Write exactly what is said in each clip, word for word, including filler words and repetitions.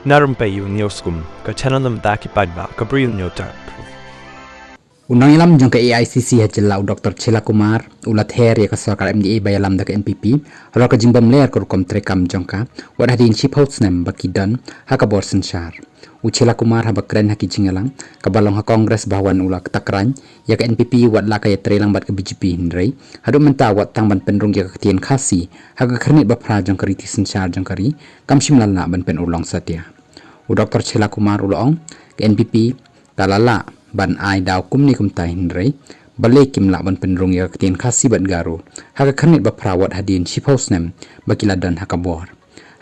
Na rympei ïa u News Kum, ka channel na bynta ki paidbah ka Bri U News Tap. U nongïalam jong ka A I C C ha jylla u Doctor Chela Kumar u la ther ïa ka sorkar M D A ba ïalam da ka N P P halor ka jingbymler ka rukom treikam jong ka wat hadien shiphew snem ba ki don ha ka bor synshar. U Chela Kumar haba kren ha ki jingïalang kaba long ha Congress Bhawan u la kyntait ïa ka N P P wat la ka ïatreilang bad ka B J P, hynrei haduh mynta wat tang ban pynrung ïa ka ktien Khasi ha ka khyrnit ba phra jong ka riti synshar jong ka ri, kam shym la lah ban pynurlong satia. U Doctor Chela Kumar u la ong, ka N P P ka la lah ban ai daw kumne kumtai, hynrei balei kim lah ban pynrung ïa ka ktien Khasi bad Garo ha ka khyrnit ba phra wat hadien shiphew snem ba ki la don ha ka bor.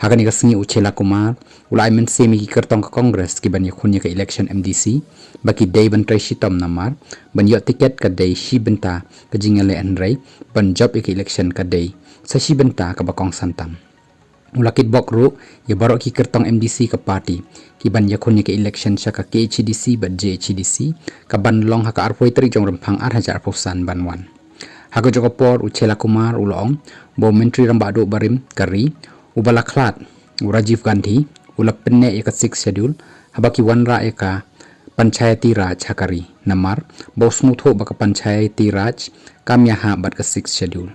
Ha kane ka sngi u Chela Kumar u la ai mynsiem ïa ki kyrtong ka Congress kiban ïakhun ïa ka election M D C ba ki dei ban trei shitom namar ban ïoh tiket ka dei shi bynta ka jingïaleh, hynrei ban jop ïa ka election ka dei sa shi bynta kaba kongsan tam. U la kitbok ruh ïa baroh ki kyrtong M D C ka party kiban ïakhun ïa ka election sha ka K H A D C bad J H A D C kaban long ha ka arphew tarik jong Rymphang ar hajar arphew san ban wan. Ha kajuh ka por u Chela Kumar u la ong ba u Myntri Rangbah Duh barim ka ri uba la khlad u Rajiv Gandhi u la pynneh ïa ka Sixth Schedule haba ki wanrah ïa ka Panchayati Raj ha ka ri, namar ba u sngewthuh ba ka Panchayati Raj kam ïahap bad ka Sixth Schedule.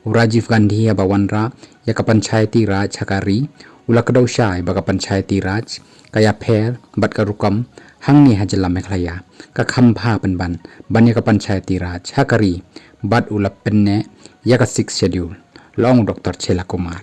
U Rajiv Gandhi haba wanrah ïa ka Panchayati Raj ha ka ri u la kdew shai ba ka Panchayati Raj ka ïapher bad ka rukom hangne ha jylla Meghalaya ka kham bha pynban ban ïa ka Panchayati Raj ha ka ri bad u la pynneh ïa ka Sixth Schedule, la ong u Doctor Chela Kumar.